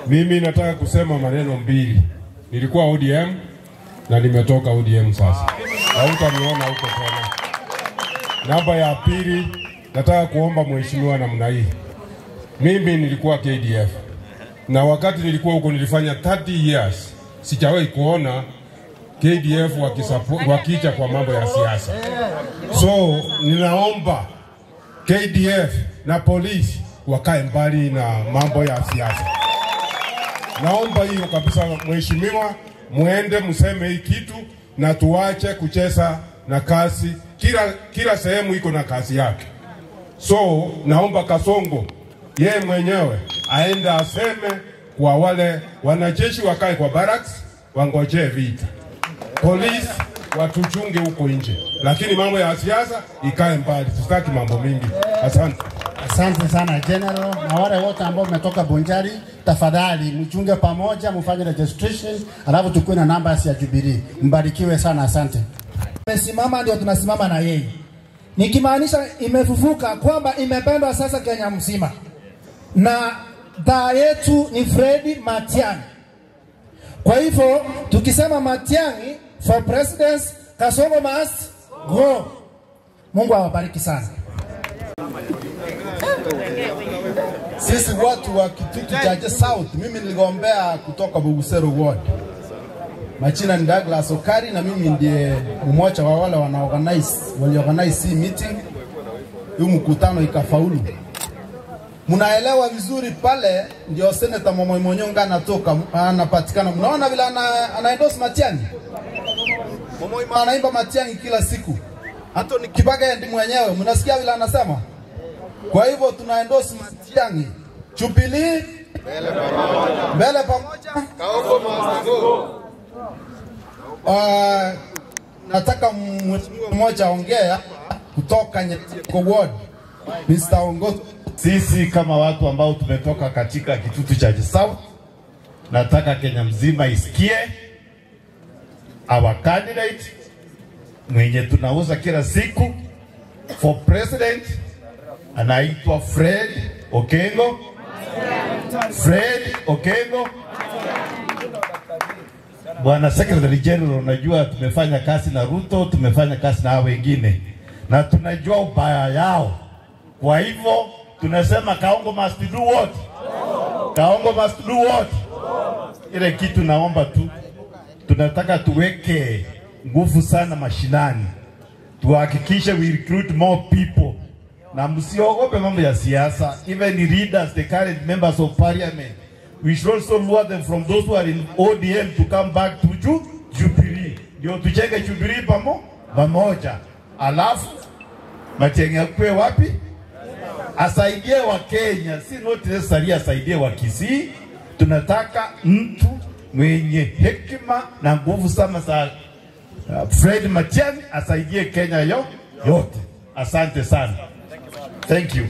Mimi nataka kusema maneno mbili. Nilikuwa ODM na nimetoka ODM sasa. Hautaniona huko tena. Namba ya pili, nataka kuomba mheshimiwa namna hii. Mimi nilikuwa KDF. Na wakati nilikuwa huko nilifanya 30 years. Sijawahi kuona KDF wakija kwa mambo ya siasa. So ninaomba KDF na polisi wakae mbali na mambo ya siasa. Naomba hiyo kabisa mheshimiwa, muende mseme hii kitu na tuache kucheza na kasi. Kila sehemu iko na kasi yake. So naomba Kasongo yeye mwenyewe aende aseme kwa wale wanajeshi wakae kwa barracks wangojee vita. Polisi watuchunge huko nje. Lakini mambo ya siasa ikae mbali. Tusitaki mambo mingi. Asante. Asante sana General, na wale wote ambao mmetoka Bonjari, tafadhali mchunge pamoja, mfanye registration, alafu tukue na namba ya Jubilee. Mbarikiwe sana, asante. Tumesimama ndio tunasimama na yeye. Nikimaanisha imefufuka kwamba imependwa sasa Kenya mzima. Na daa yetu ni Fred Matiang'i. Kwa hivyo tukisema Matiang'i for president, Kasongo must go. Mungu awabariki sana. Sisi watu wa Kitutu Chache South, mimi niligombea kutoka Bugusero Ward. Majina ni Douglas Okari na mimi ndiye mmoja wa wale waliorganize hii meeting. Hii mkutano ikafaulu. Mnaelewa vizuri pale ndio Senator Moi Monyonga anatoka, anapatikana. Mnaona vile ana endorse Matiang'i. Moi anaimba Matiang'i kila siku. Hata ni Kibaka ndiye mwenyewe, mnasikia vile anasema? Kwa hivyo tuna endorse Matiang'i. Jubilee mbele pamoja. Kaongo must go. Nataka mheshimiwa mmoja ongea kutoka Nyatiko Ward, Mr. Ongoto. Sisi kama watu ambao tumetoka katika Kitutu Chache South, nataka Kenya mzima isikie our candidate mwenye tunauza kila siku for president anaitwa Fred Okengo. Fred Okengo. Bwana Secretary General, unajua tumefanya kazi na Ruto, tumefanya kazi na hao wengine na tunajua ubaya yao. Kwa hivyo tunasema Kaongo must do what? Kaongo must do what? Ile kitu naomba tu, tunataka tuweke nguvu sana mashinani, tuhakikishe we recruit more people. Na msiogope mambo ya siasa. Even the leaders, the current members of parliament, we should also lure them from those who are in ODM to come back to Jubilee. Ndio tujenge Jubilee pamoja. Alafu Matiang'i akue wapi? Asaidie wa Kenya, si not necessarily asaidie wa Kisii. Tunataka mtu mwenye hekima na nguvu sana za Fred Matiang'i asaidie Kenya yote. Asante sana. Thank you.